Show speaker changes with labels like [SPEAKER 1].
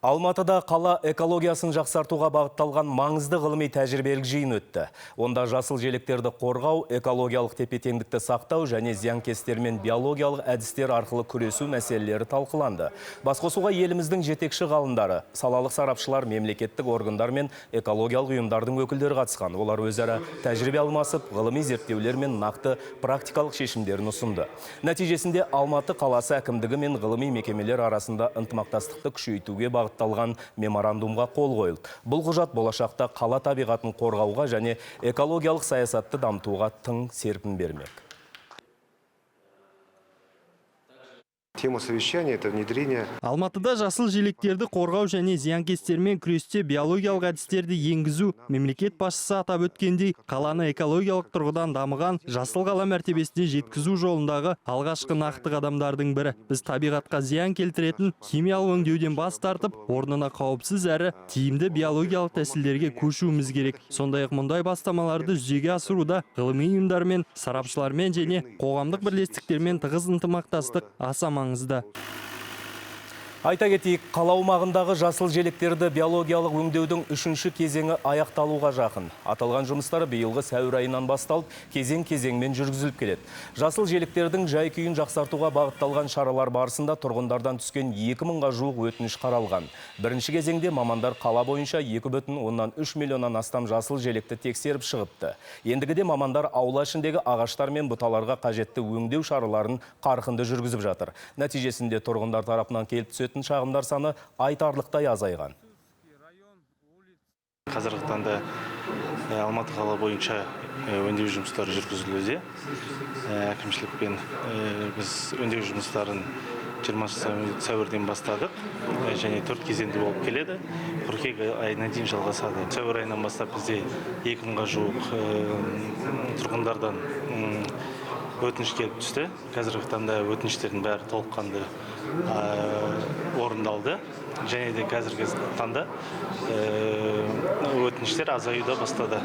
[SPEAKER 1] Алматыда қала экологиясын жақсартуға бағытталған маңызды ғылыми тәжірибелік жиын өтті. Онда жасыл желектерді қорғау, экологиялық тепе-теңдікті сақтау және зиянкестермен биологиялық әдістер арқылы күресу мәселелері талқыланды. Басқосуға еліміздің жетекші ғалымдары, салалық сарапшылар, мемлекеттік органдар мен экологиялық ұйымдардың өкілдері қатысқан. Олар өзара тәжірибе алмасып, ғылыми зерттеулер мен нақты практикалық шешімдерін ұсынды. Нәтижесінде Алматы қаласы әкімдігі мен ғылыми мекемелер арасында ынтымақтастықты күшейтуге бағытталған меморандумға қол қойылды. Бұл құжат болашақта қала табиғатын қорғауға және экологиялық саясатты дамытуға тың серпін бермек.
[SPEAKER 2] Тема совещания – это внедрение
[SPEAKER 3] Алматыда жасыл желектерді қорғау және зиянкестермен күресте биологиялық әдістерді енгізу, мемлекет басшысы атап өткендей, қаланы экологиялық тұрғыдан дамыған жасыл қала мәртебесіне жеткізу жолындағы алғашқы нақты қадамдардың бірі. Біз табиғатқа зиян келтіретін химиялық өңдеуден бас тартып, орнына қауіпсіз әрі тиімді биологиялық тәсілдерге көшуіміз керек. Сондай-ақ мұндай бастамаларды жүзеге асыруда ғылыми ұйымдармен, сарапшылармен және қоғамдық бірлестіктермен тығыз ынтымақтастық аса маңызды.
[SPEAKER 1] Айта кетейік, қала аумағындағы жасыл желектерді биологиялық өңдеудің үшінші кезеңі аяқталуға жақын. Аталған жұмыстар биылғы сәуір айынан басталып, кезең-кезеңмен жүргізіліп келеді. Жасыл желектердің жай-күйін жақсартуға бағытталған шаралар барысында тұрғындардан түскен 2000-ға жуық өтініш қаралған. Бірінші кезеңде мамандар қала бойынша 2,3 миллионнан астам жасыл желекті тексеріп шығыпты. Ендігіде мамандар аула ішіндегі ағаштар мен бұталарға қажетті өңдеу шараларын қарқынды жүргізіп жатыр. Нәтижесінде тұрғындар тарапынан келіп түсетін шағымдар саны айтарлықтай азайған.
[SPEAKER 4] Қазіргі таңда Алматы қала бойынша өңдеу жұмыстары жүргізілуде. Әкімшілікпен біз өңдеу жұмыстарын 20 сәуірден бастадық және 4 кезеңді болып келеді. Қыркүйек айына дейін жалғасады. Сәуір айынан бастап бізде 2000-ға жуық тұрғындардан өтініш келіп түсті. Қазіргі таңда өтініштердің бәрі толыққанды орындалды. Және де қазіргі таңда өтініштер азаюда бастады.